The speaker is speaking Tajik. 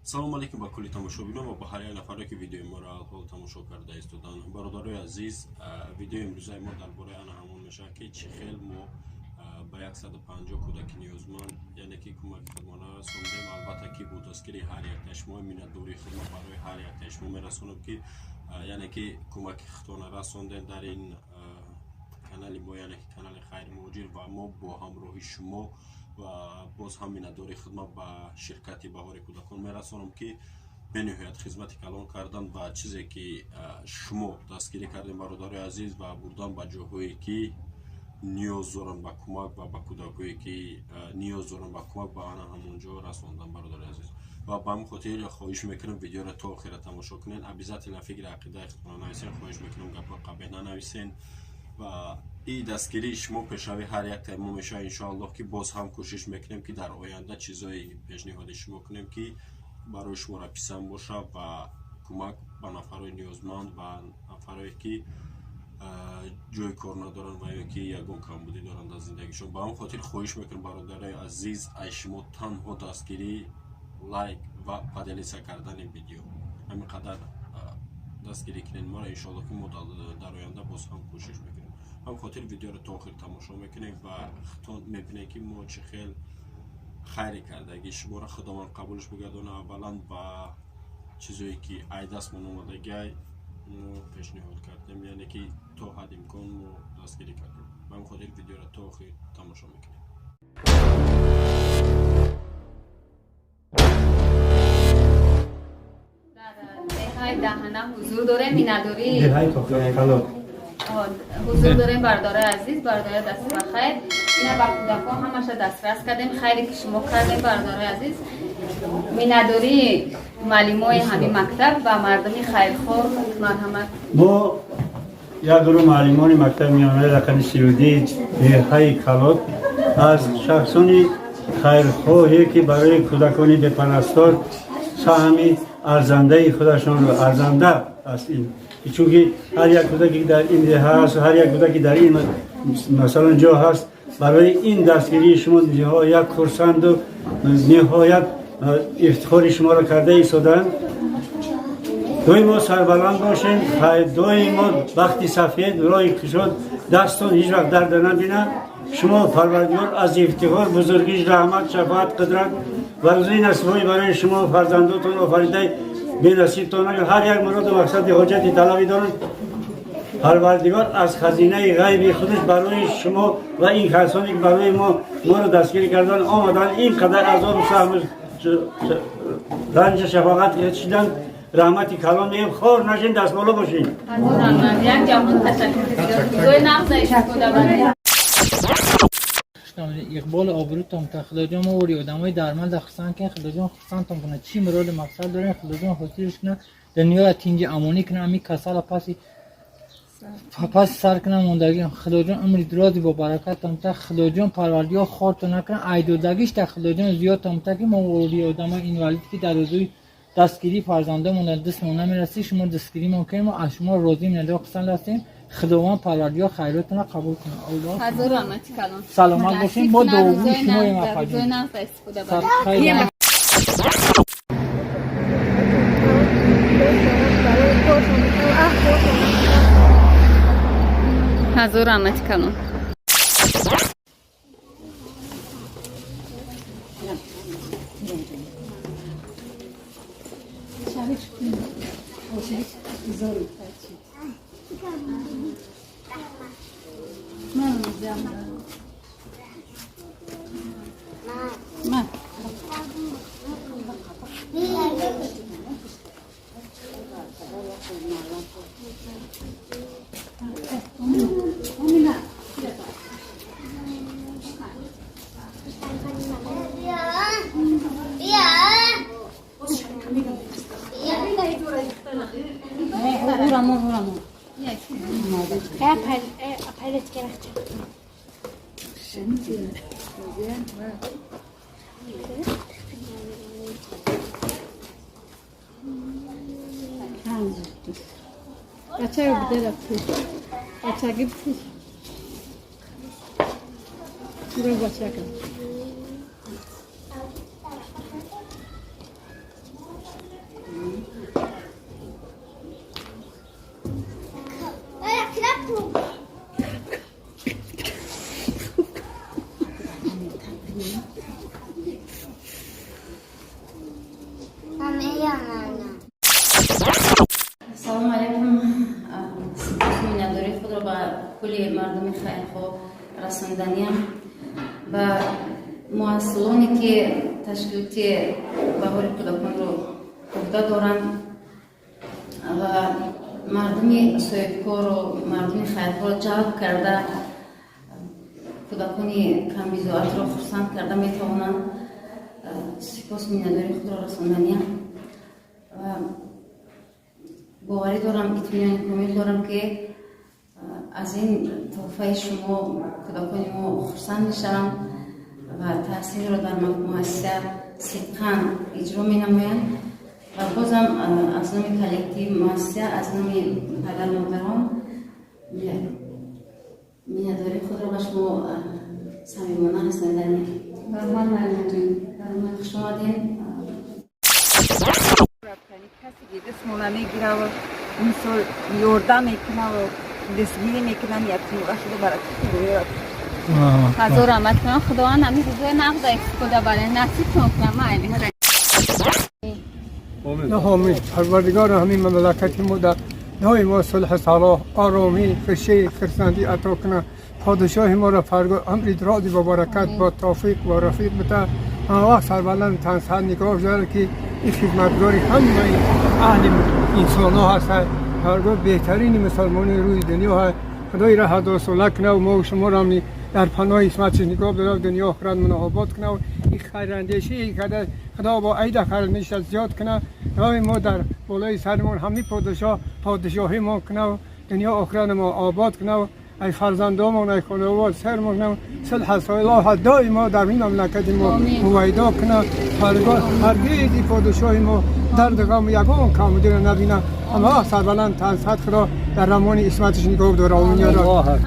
Салому алейкум ба кулли тамошобинон ва ба ҳар як нафаре, ки видеои моро алҳол тамошо карда истоданд. Бародарои азиз, видеои имрӯзаи мо дар бораи ана ҳамон мешавад, ки чӣ хел мо ба 150 кӯдаки ниёзманд, яъне ки кӯмаки худмона расондем. Албатта ки бо дастгирии ҳар яктаи шумо, миннатдории худро барои ҳар яктаи шумо мерасонам, ки яъне ки кӯмаки худтона расондем дар ин канали мо, яъне ки канали Хайри Муҳоҷир, ва мо бо ҳамроҳи шумо. Ва боз ҳам миннатдории худма ба ширкати Баҳори кӯдакон мерасонам, ки бениҳоят хизмати калон карданд ва чизе ки шумо дастгирӣ кардем, бародарои азиз, ва бурдан ба ҷоҳое ки ниёз доранд ба кӯмак ва ба кӯдакое ки ниёз доранд ба кӯмак, ба ана ҳамон ҷо расондан, бародари азиз. Ва ба ҳамин хотир хоҳиш мекунам, видеоро то охира тамошо кунед. Обязательно фикри ақидаи худтонро нависен. Хоҳиш мекунам, гапҳои қабеҳ нанависен. Ва и дастгирии шумо пешрави ҳар яктаи мо мешавад. Иншоаллоҳ, ки боз ҳам кӯшиш мекунем, ки дар оянда чизҳое пешниҳоди шумо кунем, ки барои шуморо писанд бошад ва кӯмак ба нафарҳои ниёзманд ва нафарое ки ҷои кор надоранд ва ё ки ягон камбудӣ доранд дар зиндагишон. Ба ҳамин хотир хоҳиш мекунам, бародарои азиз, аз шумо танҳо дастгирӣ, лайк ва поделиться кардани видео. Ҳамин қадар дастгирӣ кунед моро, иншоалло, ки мо дар оянда боз ҳам кӯшиш мекунем. Ҳамин хотир видеоро то охир тамошо мекунем ва худтон мебинед, ки мо чӣ хел хайре кардагӣ. Шуморо Худованд қабулш бигардона аввалан. Ва чизое ки ай дастмон омадагиай, мо пешниҳод кардем, яъне ки то ҳад имкон мо дастгирӣ кардем. Ба ҳамин хотир видеоро то охир тамошо мекунем. Дар деҳаи Даҳана ҳузур дорем, миннатдорӣ Деҳаи Калот. Ҳузур дорем, бародарои азиз. Бародарои, дасти ба хайр. Ина ба кӯдакҳо ҳамаша дастрас кардем, хайре ки шумо кардем, бародарои азиз. Миннатдории муаллимои ҳамин мактаб ва мардуми хайрхоҳ, марҳамат. Мо як гурӯҳ муаллимони мактаби миёнаи рақами 32 деҳаи Калот аз шахсони хайрхоҳе, ки барои кӯдакони бепарастор саҳми арзандаи худашонро, арзанда аст ин, чунки ҳар як кӯдаке дар ин деҳа ҳаст, ҳар як кӯдаке дар ин масалан ҷо ҳаст, барои ин дастгирии шумо ниҳоят хурсанду ниҳоят ифтихори шуморо карда истодаанд. Доимо сарбаланд бошем, доимо бахти сафед, роҳи кушод, дастон ҳеҷ вақт дарда набинад. Шумо Парвардигор аз ифтихор, бузургиш, раҳмат, шафоат, қудрат ва рӯзии насибҳои барои шумо фарзандотон офаридаи бенасибтон, ҳар як муроду мақсади ҳоҷати талабӣ доранд, Парвардигор аз хазинаи ғайби худаш барои шумо ва ин касоне ки барои мо моро дастгирӣ кардан омадан, ин қадар азобу саҳму ранҷу шафоқат кашидан, раҳмати калон мегӯем. Хор нашин, дастболо бошин. Як ҷаҳон ташаккур. Рӯзои нағз истифода баред. Иқбол обрӯтон та, Худоҷон, мо ори одамои дарманда хурсанд кун. Худоҷон, хурсандтон кунад. Чӣ муроду мақсад дорем, Худоҷон, ҳосилш кунад, дунёя тинҷи амонӣ кунад, ами касала паси сар кунад мондагӣ. Худоҷон, умри дрози бо баракатон та. Худоҷон, Парвардигор хортон накунад, айдодагиш та Худоҷон зиёдтон та, ки мо ори одамои инвалид, ки дар рӯзои дастгирии фарзандомон дастмон намерасӣ, шумо дастгиримон кунем, аз шумо розӣ, миннатдор, хурсанд ҳастем. Худованд Парвардигор хайротонро қабул кунад. Аллоҳ. Ҳазор раҳмати калон. Саломат бошем, мо дуогӯи шумоем, апаҷон. Рӯзои нағз истифода баред. Ҳазор раҳмати калон. Бачаё буде рафти. Бачагӣ бутиш. Буро бачака. Кулли мардуми хайрхоҳ расонданиям, ба муассилоне, ки ташкилоти Баҳори кӯдаконро уҳда доранд, ва мардуми соҳибкору мардуми хайрхоҳро ҷалб карда, кӯдакони камбизоатро хурсанд карда метавонанд, сипос, миннатдории худро расонданиям ва боварӣ дорам, итминони комил дорам, ки аз ин тӯҳфаи шумо кӯдакони мо хурсанд мешаванд ва таҳсилро дар муассиса сидқан иҷро менамоянд. Ва бозам аз номи коллективи муассиса, аз номи падару модарон миннатдории худро ба шумо самимона расониданиям. Раҳмат, муаллимаҷон. Хуш омадем. Касе ки дастмона мегираву, мисол, ёрдам мекунаву дастгирӣ мекунам, ятимора шуда баракати худоёр. Ҳазор раҳмат кунам, Худованд ҳамин рӯзои нағза истифода баред, насибтон кунам, майли. Ҳомин, Парвардигор ҳамин мамлакати мо дар доимо сулҳ, салоҳ, оромӣ, хушӣ, хурсандӣ ато кунад. Подишоҳи моро фарго амри дрози бо баракат, бо тавфиқ, бо рафиқ бита. Ҳама вақт сарбаланд, тансиҳат нигоҳ дорад, ки ин хизматгори ҳамаи аҳли инсонҳо ҳастад. Фарго беҳтарини мусалмони рӯи дунё ҳаст. Худои ра ҳазорсола кунав, мо шуморо дар паноҳи исматиш нигоҳ дорад, дунё охират мунообод кунав. Ин хайрандешӣ карда, Худо бо айда хайрандеша зиёд кунад. Доим мо дар болои саримон ҳамин подишоҳ подишоҳӣ мо кунав, дунё охират мо обод кунав, ай фарзандомон, ай хонавод сармон кунав, сулҳ, салоҳ доимо дар ин мамлакати мо ҳувайдо кунад. Фарго ҳаргизи подишоҳи мо дарду ғам, ягон камбудиро набинад. Ҳама сарбаланд, тансиҳат, Худо дар рамони исматиш нигоҳ дора. Омин, ё Раб.